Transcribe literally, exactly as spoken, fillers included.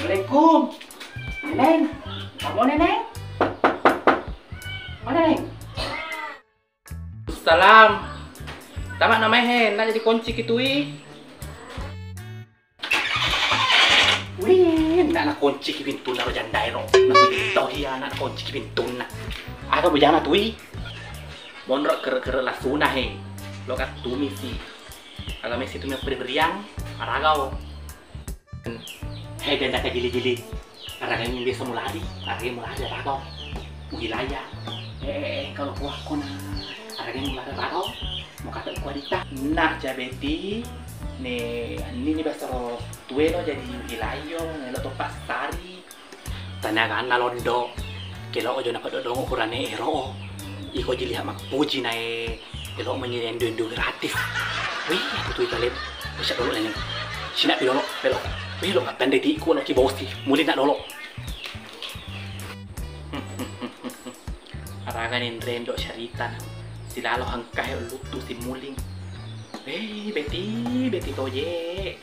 Assalamualaikum. Neneng. Kamu, Neneng? Mana, Neng? Salam. Tama na mai he, na jadi kunci ki tui. Wih, na, na kunci ki pintunna ro janda ero. Na kunci tau hia, na kunci ki pintunna. Aga bujana tui? Monro kere-kere lasuna he. Lo ka tumisi. Aga mesi tumi beri-beriang, aragao. He, janda kajili-jili. Aragai biasa mulari, aragai mulari apa kau? Muhilaya. Eh, eh, eh, kalau kuah kona. Aragai mulari apa kau? Mau kata kuah dita. Nak jabeti, ne, ini ni biasa ro tuelo jadi muhilayo, melo topa sari. Tanaganna londo. Kelo ojo napadodongo kurane ero. Iko jili mappuji nae. Elo manyiri endo-endo gratis. Wih, aku tui kalem. Bisa dolo, Neneng. Sina pi dolo, pelo. Wih, lo katande ti ku lo ki bosi. Muli na dolo. Araga ni rendo syarita na. Silalo hangkahe luttu si muling. Wih, beti, beti toje.